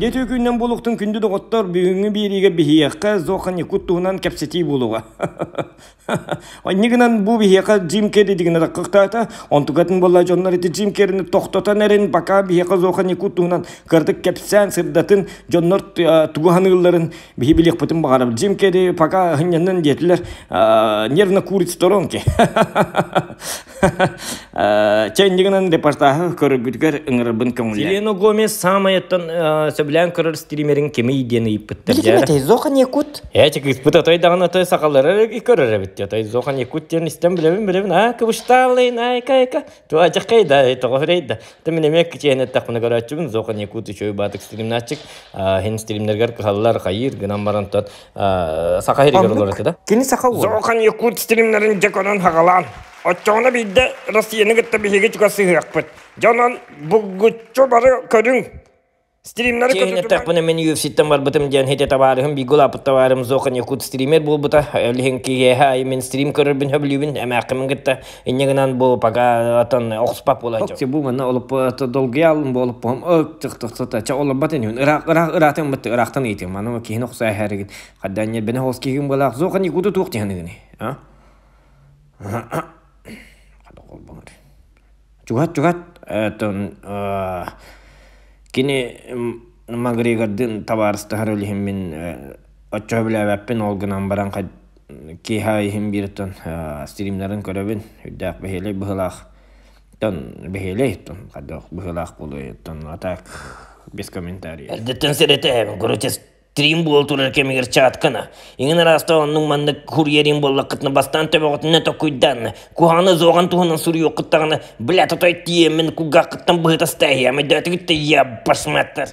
Дьэ күннэн буолуохтун күндү доҕоттор, бүгүҥҥү биэриигэ биһиэхэ Зохан Якут туһунан кэпсэтии буолуоҕа. Онньу гынан бу биһиэхэ Джим Керри дигин ыраккыктаата, онтукатын буолла дьоннор ити Джим Керрини тохтотон эрин, пока биһиэхэ Зохан Якут туһунан кырдык кэпсээн сырдатын, дьоннор тугу ханыылларын биһи билиэхпитин баҕарабыт. Джим Керри пока хынньаннан диэтилэр, нервно курит сторонки. Чэ иннигинэн репортааһы көрөргүтүгэр ыҥырарбын көҥүллээн. Селена Гомес саамайыттан сөбүлээн көрөр стримерин кимий диэн ыйыппыттар. Билигин этэй Зохан Якут. Ээ чэ кыыспыт отой даҕаны отой сахалары көрөр эбит отой Зохан Якут диэн истэн билэбин билэбин аа кыбыштааллайн айка айка туачакай да тоҕо хүрэй да Та мин эмиэ кичээн эттэхпинэ көрөөччүбүн Зохан Якут үчүгэй баатык стримнааччык хин стримнэргэр кыһаллар хайыыр гынан баран тот саха иһигэр олорор этэ да. Кини саха уола. Зохан Якут стримнэрин дьэ көрөн хагалаан Оччоҕуна биирдэ Россияны кытта биһиги чугас сыһыахпыт. Дьонон булгуччу бары көрүҥ. Стримнары Чиэһин эттэхпинэ мин UFC-ттэн барбытым диэн хите табаарыһым бииргэ улааппыт табаарым Зохан Якут стример буолбута. Ол иһин киһиэхэ айы мин стрим көрөрбүн сөбүлүүбүн эмээххимин кытта инньэ гынан бу пока отон охспап буолааччы. Бу манна олоппо долгуйаалым бу олоппоһум ök ча олорбат инибин ыраах ыраах ыраатын бытты ыраахтан ыйытым маны киһини охсо эһэригин хаддан ньэрбэни хоос киһигин буолаах Зохан Якуту туох тиһаныгыны а Чугат чугат кини Макгрегордыын табаарыстаһар үлэһиммин оччо билээбэппин ол гынан баран киэһэ иһин биир стримнарын көрөбүн үрдээх бэһиэлэй быһыылаах бэһиэлэй хайдах быһыылаах буолуой а так без комментариев. Эрдэттэн сэрэтэһэбин, короче, Стрим буол турар кэмигэр чааткана. Иҥин араастаан оннук маннык курьерин буоллаххытына бастаан төбөҕүтүнэ токуйдаан, куһаҕаны зоҕан туһунан суруйуоххуттаҕына, бля, тотой тиийэммин кулгааххыттан быһыта ыстаайыам, өйдөөтүгүт да я башматтар.